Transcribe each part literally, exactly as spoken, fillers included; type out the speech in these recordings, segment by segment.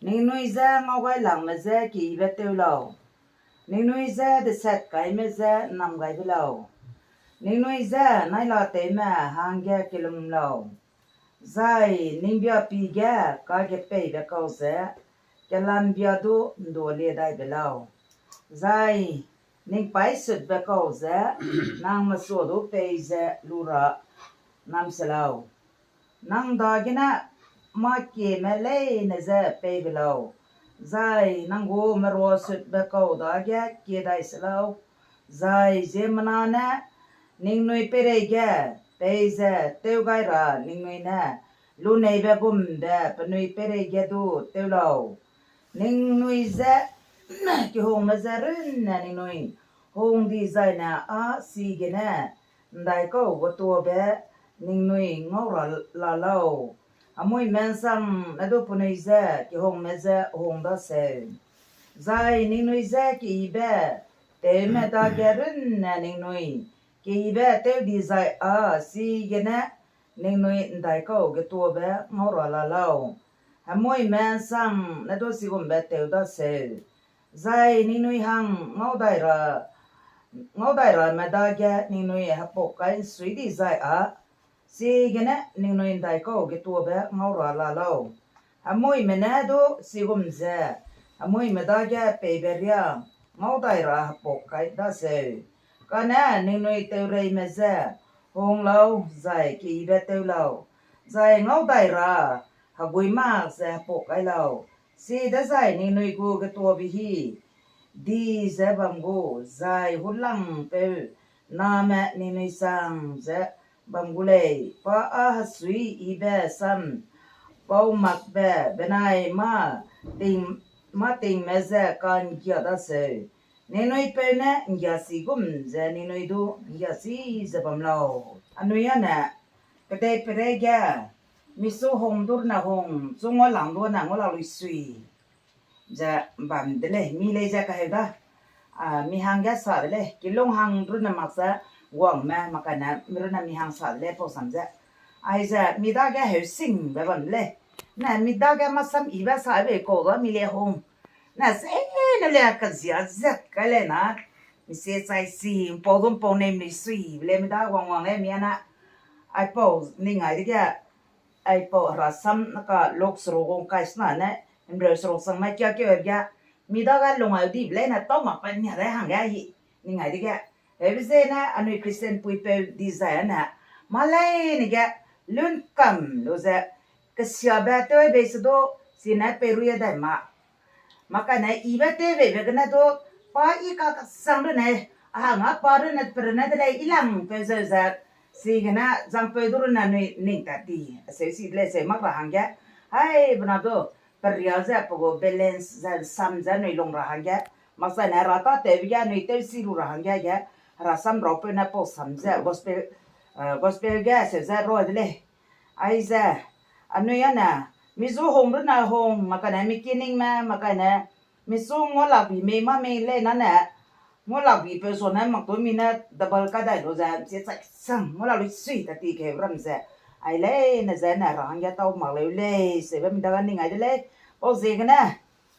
Ningnui je ngaugailangme je keyibe tew lau. Ningnui je deset kaime je ’nnam gai be lau. Ningnui je naila tewme hangge kellum lau. Zai ning biapi ge kagepeibe kau ze kelambia du ’ndualie dai be lau. Zai ning paîsutbe kau ze nang mesua du pei ze lu ra ’nnam se lau. Nang dagene mâkieme leine je pei be lau, zai nang gu meruasutbe kau dage kie dai se lau. Zai ziemmena ne ningnui peireige peize tew gai ra ningnui ne luneibe gumbe penui peireige du tew lau. Ningnui je kehungme je runne ningnui hung dizaine â chigene ’ndaikau getuabe ningnui ngau ra la lau. Hemuime ’nsangne du penui je kehungme je hung daseu. Zai ningnui je keyibe tewme dage runne ningnui keyibe tew dizai â chigene ningnui ’ndaikau getuabe ngau ra la lau. Hemuime ’nsangne du chigumbe tew daseu. Zai ningnui hang ngau dai ra, ngau dai rame dage ningnui hepuk kai ’nsui dizai â chigene ningnui ’ndaikau getuabe ngau ra la lau. Hemuime ne du chigum ze hemuime dage peibe riâ ngau dai ra hepuk kai daseu. Kane ningnui teureime je hung lau, zai keyibe tew lau, zai ngau dai ra heguî mak ze hepuk kai lau. Chidezai ningnui gu getuabe hî di ze bam gu, zai hulangpeu name ningnui chang ze bam gu lei. Pa â hesuiyibe sam pau makbe benai mâ ting, mâ tingme je ka'nggia daseu. Ningnui peu ne ’nggiachi gum ze ningnui du ’nggiachi ze bam lau. Anui â ne, kedeipereige, michu hung du rune hung, chu ngau lang du ne ngau la lui sui ze bam de lei, mi lei ze kaheu da. A, mi hangge sa de lei, kilung hang rune mak ze, guangme, makane, mi rune mi hang sa de lei, pau sam ze. Aize, mi dage heu singbe bam de lei. Ne, mi dage masam yibe sa bei kau da, mi le hung. Ne, zene le kezia zet kai lei na, mi sie chai si, ’mpau du ’mpau ne mi suibe lei, mi da wangwang lei, mi â ne, aipau ning ai dege, aipau herasam ne ka Luk seruk gu ’ngkai sena ne, ’nreu seruk sangme kia keu ge, mi dage lung ai dibe leine tau mak pa nia dai hangge hi, ning ai dege. Heube zene anui Christian puipeu dizai â ne, mâ leine ge, lunkam lu ze, kesiabe tew bei se du, chine peirui dai ma. Makane yibe tew beibe gene du, pa i ka kasang rune, a hang â pa rune perune de lei i langpeu zeu ze, chigene zangpeu du rune anui ning tat di, aseu si de lei seu mak ra hangge, hai bena du, peria ze pe gu balance ze sam ze anui lung ra hangge, makchaine hera tâtewbe ge anui tewsi lu ra hangge ge, herasam raupeu ne pau sam ze gospel, eh, gospel ge seu ze roi de lei. Aize, anui â ne, mi zu hung rune hung, makane mi kiningme, makane, mi zu ngau lak bi mei mâ mei lei na ne, ngau lak bi peu zane mak du mi ne double kadai lu ze, sie chai sang, ngau lak lui sui tat ti keu ram ze, ai leine zene ra hangge tau mak leu lei, seube mi dage ning ai de lei, pau ziegene,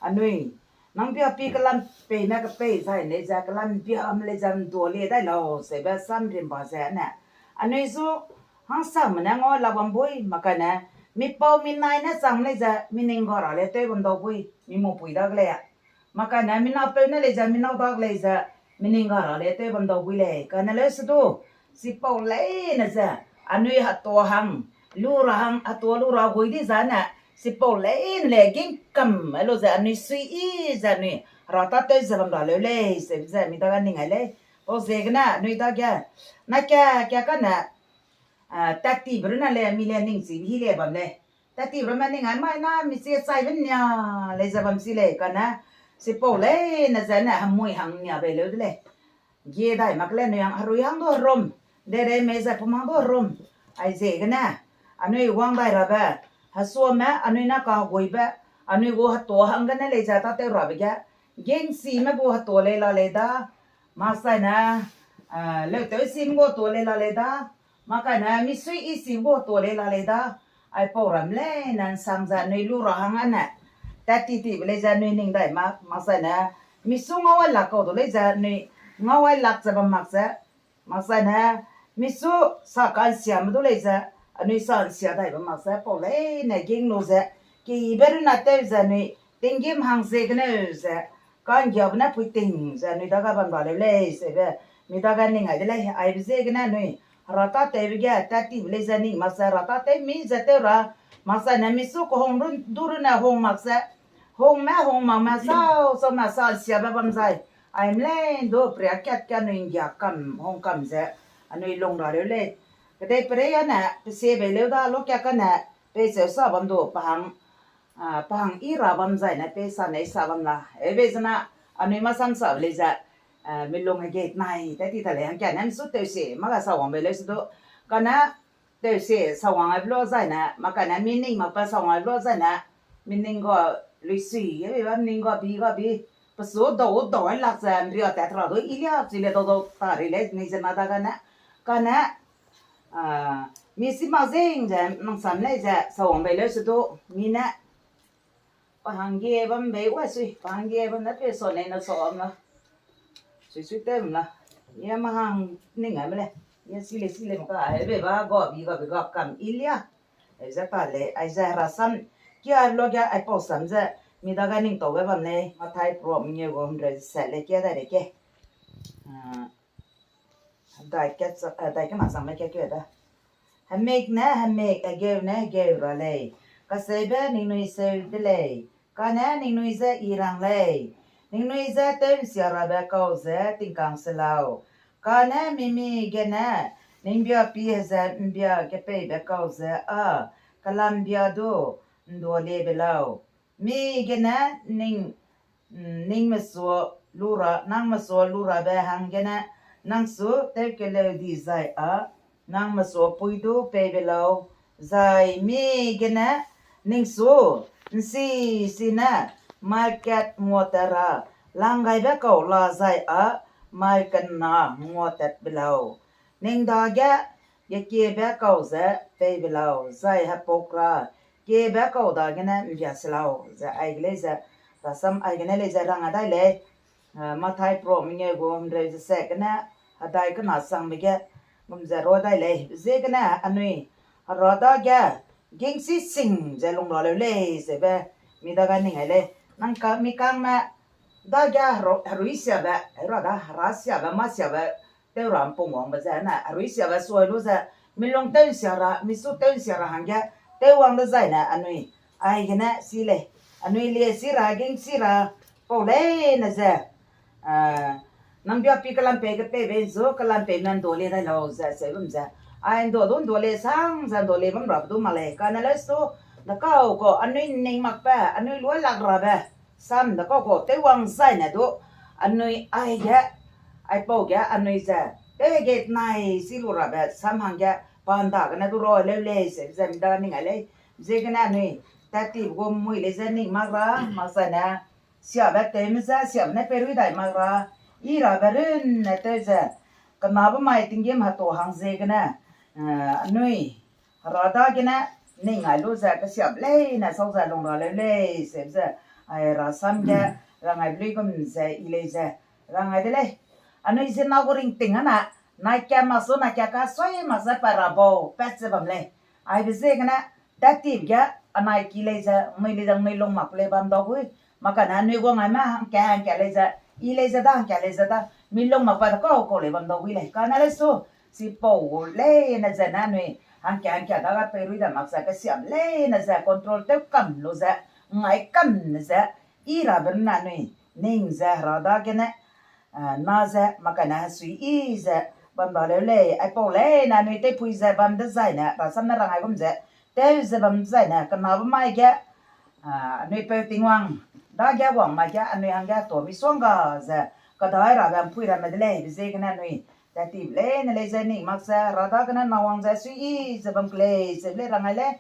anui, nang biapi kelam peime kepei zai lei ze, kelam biame lei ze ’ndualie dai lau, seube sam rimba ze ne. Anui zu, hangsangme ne ngau la bam bui, makane, Mi pau mi nai ne chang lei ze, mi ning ga ra lei tew bam dau bui, mi mupui dage lei. Makane mi napeu ne lei ze, mi nâu dage lei ze, mi ning ga ra lei tew bam dau bui lei. Kane leu se du, chipau leine ze, anui hetua hang, lu ra hang, hetua lu ra hui di zane, chipau leine le ging kam, elu ze anui sui yi ze anui, ra tâtew ze bam ra leu lei, ze ze mi dage ning ai lei. Pau ziegene, anui dage, na ka, ka kane, ah, tat tibe rune le, mi le ning chi hi le bam lei. Tat tibe rume ning ai mai na, mi chi chaibe nia lei ze bam si lei, kane, chipau leine zene, hemui hang nia bei leu de lei. Gie dai mak le anui hang, herui hang du herum, de rei mei ze pum hang du herum, aiziegene, anui wang dai rabe, hesuame, anui na kaheguibe, anui gu hetua hanggene lei ze tâtew rabe ge, gengchime gu hetua lei la lei da, makchaine, ah, leutewsime gu hetua lei la lei da, makane misui isim gu hetua lei la lei da, aipau ram leine nsang ze anui lu ra hang ane, tat ti tibe lei ze anui ning dai mak, makchaine, misu ngau ai lak kau du lei ze anui ngau ai lak ze bam mak ze, makchaine, misu sa kansiame du lei ze, anui sa nsia dai bam mak ze, pau leine ging lu ze, keyibe runa tew ze anui, tinggîm hang ziegeneu ze, ka'nggiabe ne puiting ze anui dage bam ra leu lei, sebe, mi dage ning ai de lei, aibe ziegene anui, hera tâtewbe ge, tat tibe lei ze ning mak ze, hera tâtew mi ze tew ra, makchaine misu kehung run, du rune hung mak ze, hungme, hung makme, sau, saume, sa nsiabe bam zai, aime lei du, peria kat ge anui nggia kam, hung kam ze, anui lung ra leu lei. Kedeiperei ane, pe sie bei leu da, lu ka kane, pei seu sa bam du, pa hang, ah, pa hang i ra bam zaine, pei sa nei sa bam la. Eube zena, anui masam sa lei ze, ah, mi lung hegei nai, tat ti ta lei, hangkane misu tewsie, mâ ga sa wang bei leu se du. Kane, tewsie, sa wang aibe lu zaine, makane mi ning makbe sa wang aibe lu zaine, mi ning ga luisui, eube ba mi ning ga bi ga bi, pe su dau dau ai lak ze, nria tat ra du, i lia chi le dau dau ta ri lei, ni zena dagene. Kane, ah, mi si mak zing ze, nang sam lei ze, sa wang bei leu se du, mi ne, pa hangge bam bei wa sui, pa hangge bam ne pe sa nei na sa am la. Sui sui tew la. Ye ma hang ning ai me lei. Ye si lei si lei ma ka, hebe ba ga bi ga bi ga kam i lia. Hebe ze pa lei, aize hera sam, kia lu ge aipau sam ze, mi dage ning taube bam lei, Mathai pro mengeu gu hemreu ze set lei kia dai lei ke. Ah, dai ke, eh, dai kena chang lei ke ke da. Hemik ne hemik, hegeu ne hegeu ra lei. Kaseube ningnui seu de lei. Kane ningnui je i rang lei. Ningnui je tew nsia rabe kau ze tingkang se lau. Kane mimi gene, ning biapi heze mbia gepeibe kau ze â, kelam bia du, ndualiebe lau. Mi gene ning, mm, ning mesua lu ra, nang mesua lu rabe hanggene, nang su tewkeleu di zai â, nang mesua pui du peibe lau, zai mi gene, ning su, nsi, sine, mai kat nguatat ra, langgaibe kau la zai â, mai kena nguatatbe lau. Ning dage, gekiebe kau ze peibe lau, zai hepuk ra, kiebe kau dagene mbia se lau, ze aige lei ze, rasam aigene lei ze rang a dai lei, eh, Mathai pro mengeu gu hemreu ze set gene, hedai kena changbe ge, gum ze ro dai lei, ziegene anui, hera dage, gingsi sing ze lung ra leu lei, zebe, mi dage ning ai lei, nang ka, mi kangme, dage hero-, herui siabe, hera da, hera siabe, mâ siabe, tew ra mpung wangbe ze ne, herui siabe suai lu ze, mi lung tew nsia ra, mi su tew nsia ra hangge, tew wang dezaine anui, aigene si lei, anui lie si ra, ging si ra, pau leine ze, eh, nang biapi kelam pei ge peibe nzu, kelam pei me ndualie dai lau ze, seu bam ze. Ai ndua du ndualie sang ze ndualie bam rabe du mak lei, kane lei su, dekau kau, anui ning makbe, anui luai lak rabe, sam dekau kau, tew wang zaine du, anui aige, aipau ge, anui ze, tewge nai si lu rabe, sam hangge, pa ndagene du ro leu lei, ze, ze mi dage ning ai lei, ziegene anui, tat tibe gu mui lei ze ning mak ra, makzaine, siabe tewme je, siabe ne peirui dai mak ra, i rabe runne tew ze, kenabe mai tinggîm hetua hang ziegene, eh, anui, hera dagene, ning ai lu ze, kesiabe leine sau ze lung ra leu lei, ze ze, ai rasam ge, rang ai be luigum ze, i lei ze, rang ai de lei. Anui ziemmena gu ringting ane, nai ka mak su, nai ka kasui mak ze pa ra bau, pat ze bam lei. Aibe ziegene, Tat ti ge anai ki lei ze, nui lei ze, nui lung mak lei bam dau bui. Makane anui guang ai ma hangka hangka lei ze, i lei ze da, hangka lei ze da, mi lung mak pa de kau kau lei bam dau bui lei. Kane le su, sipau leine ze ne anui, hangka hangka dage peirui da mak ze, kesiam leine ze, control tew kam lu ze, ngai kam ze, i rabe ne anui, ning ze, hera dagene, ah, na ze, makane hesui i ze, bam da leu lei, aipau leine anui teipui ze, bam dezaine, rasam ne rang ai gum ze, tew ze bam dezaine, kenabe mai ge, ah, anui peu Tingwang, dage wang mai ge, anui hangge tuâ mi suang ga ze, kedai rabe mpui ramme de lei, be ziegene anui, tat ti leine lei ze ning mak ze, hera dagene nawang ze, sui i ze bam kelei, ze lei rang ai lei.